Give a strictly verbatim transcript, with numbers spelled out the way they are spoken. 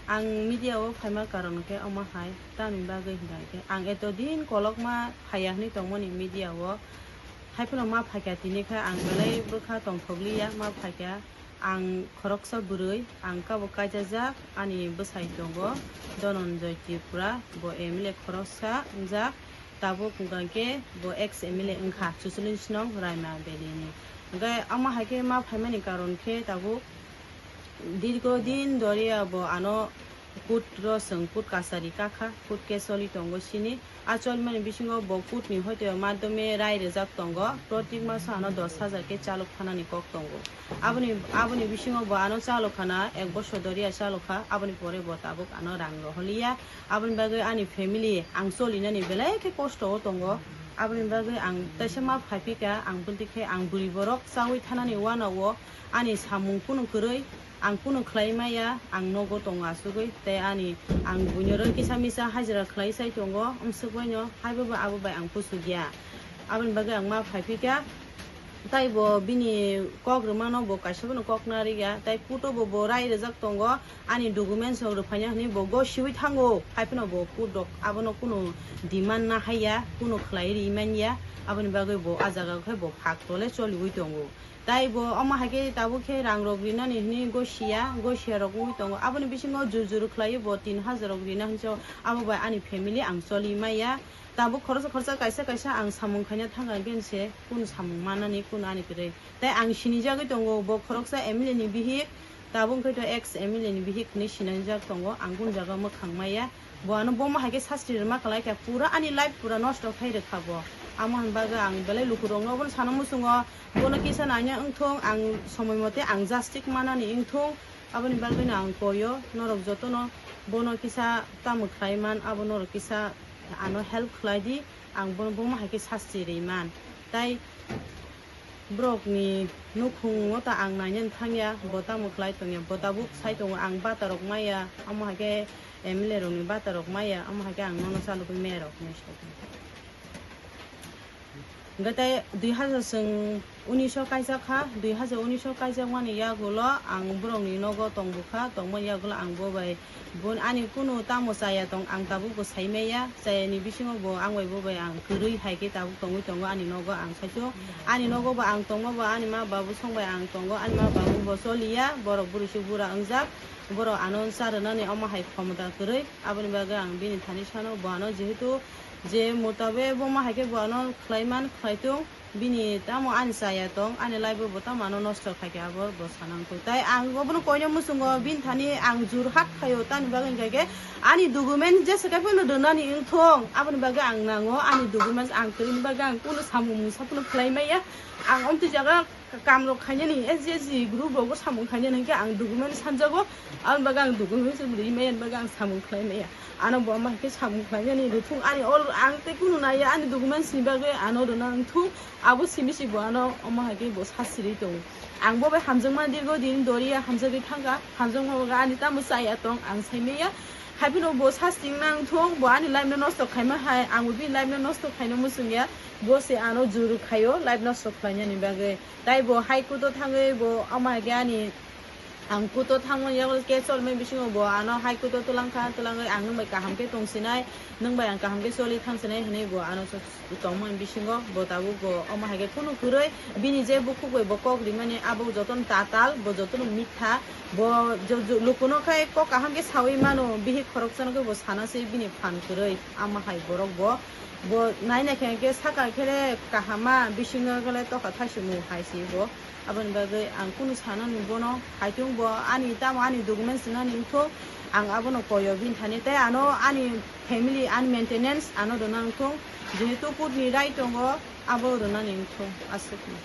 Ang media o phaima karon khe omo hai, tamni bagwi hwnkha khe ang eto din kolokma phaiya hwnwi tongmani media o, hai phano ma phaikha tini khe ang belai bwkha tongthokliya ma phaikha. Ang khoroksa bwrwi, ang kabo kaijajak, ani bwsai tongo Dhananjay Tripura, bo M L A khoroksa wngjak, tabuk hwnkha khe bo ex M L A wngkha, chuchulwng swnong Raima Valley ni. Hwnkhe omo hai khe ma phaimani karon khe tabuk dirgo din doriya bo ano court ro chwng court kachari kakha, court case choli tongo sini. A choli mani bisingo bo court ni hoite madhyome rai rijak tongo, protik maso ano dos hajar khe chalok phanani kok tongo. Aboni, aboni bisingo bo ano chalok khana, ek bosor doriya chalok kha, aboni pore bo tabuk ano rang roholiya. Aboni bagwi ani family ang cholinani belai khe kosto o tongo. Aboni bagwi ang teisa ma phaipikha, ang bwldi khe ang bwrwi borok chaui thanani uanao ani samung kunu kwrwi, ang kunu khlai maya, ang nogo tongo asugwi, tei ani ang buino ro kisa misa hajira khlai sai tongo, amsukbaino haibo bai abo bai ang pusugya. Aboni bagwi ang ma phaipikha, tei bo bini kok rwmano bo kaisa phano kok narwkya, tei court o bo bo rai rijak tongo, ani documents rok rwphaina hwnwi bo gosiwi thango, hai phano bo court rok abono kunu demand na haiya, kunu khlai ri manya, aboni bagwi bo a jaga khe bo phak tole choliwi tongo. Tai bo omo hai khe tabuk khe rang rok rinani hwnwi gosiya, gosiya rok wngwi tongo. Aboni bisingo jur jur khlaiwi bo tin hajar rok rina hwnwi abo bai ani family ang choli maya. Tabuk khoroksa khoroksa kaisa kaisa ang samung khaina thang kha, hwnkhe se kunu samung manani kunu ani kwrwi. Tai ang sinijagwi tongo, bo khoroksa M L A ni bihik, tabuk wngkhe to ex M L A ni bihik hwnwi sinijak tongo, ang kunu jaga mwkhang maya. Bo ano bomo hai khe sasti rwma kwlai kha, pura ani life pura nosto khai rwkha bo. Amo hwn bagwi ang belai lukurokno obono sana muchungo, bono kisa naina wngthung, ang somoi mote ang justice manani wngthung, aboni bagwino ang koyo norok jotono bono kisa tamo khlai man, abo norok kisa ano help khlai di, ang bono bomo hai khe sasti rwi man. Tai borokni nukhungo ta ang nainani thangya, bo tamo khlai tongya, bo tabuk sai tongo, ang bata rok maya, amo hai khe M L A rokni bata rok maya, amo hai khe ang nono chalogwi maya rok hinwi sai tongo. Hwnkhe tei dui hajar chwng unis o kaijak kha, dui hajar unis o kaijakmani yagulo ang borokni nogo tong bwkha, tongmani yagulo ang bo bai Bo ani kunu tamo chaya tong, ang tabuk bo sai maya, chaya ni bisingo bo ang bai bo bai ang kwrwi hai khe tabuk tongwi tongo ani nogo ang saichung. Ani nogo bo ang tongma bo ani ma babu song bai ang tongo, ani ma babu bo choliya, borok bwrwi se bura wngjak, borok ano cha rwnani omo hai khomota kwrwi, aboni bagwi ang bini thani sano bo ano jehetu je motabe bo ma hai khe bo ano khlai man khlai tung. Bini tamo ani chaya tong, ani life bo tamo ano nosto khai khe abo bo sanang tong. Tai ang obono koina muchungo bini thani ang jurhat khaio, tani bagwi hwnkha khe ani document jesa khe phano rwnani wngthong, aboni bagwi ang nango ani documents ang kwrwini bagwi ang kunu samung mungsa phano khlai maya. Ang omtwi jaga kam rok khainani S G S G group rogo samung khainani hwnkhe ang document sanjago, aboni bagwi ang document rwi maya, bagwi ang samung khlai maya. Ano bo ama hai khe samung khlainani rwthung ani all ang tei kunu naiya ani documents ni bagwi ano rwna wngthung abo simi si bo ano omo hai khe bo sasirwi tongo. Ang bo bai hamjakma dirgo din doriya hamjagwi thangkha, hamjakma bagwi ani tamo chaya tong ang saimaya. Haiphano bo sasring nang thung bo ani life no nosto khaima hai ang bo bini life no nosto khaina muchungya, bo se ano juru khaio life nosto khlainani bagwi. Tai bo high court o thangwi bo omo hai khe ani Ang kuto thangmani yago case cholmani bisingo bo ano hai kuto twlang kha, twlangwi ang nwng bai kaham khe tong sinai, nwng bai ang kaham khe choli thang sinai hwnwi bo ano tongmani bisingo bo tabuk bo omo hai khe kunu kwrwi bini je bukhuk bai bo kok rimani abo jotono tatal, bo jotono mitha, bo jo-, jo-, lukuno khai kok kaham khe saui mano, bihik khoroksano khe bo sana se bini phan kwrwi, ama hai borok bo, bo nai nai khe khe saka khe kahama bisingo khe tokha thaisimo hai se bo. Aboni bagwi ang kunu sanani bono, haitung bo ani tamo ani documents rinani wngthung, ang abono koyo bini thani, tei ano ani family, ani maintenance ano rwna wngthung, jehetu court ni rai tongo, abo rwnani wngthung, aswkno.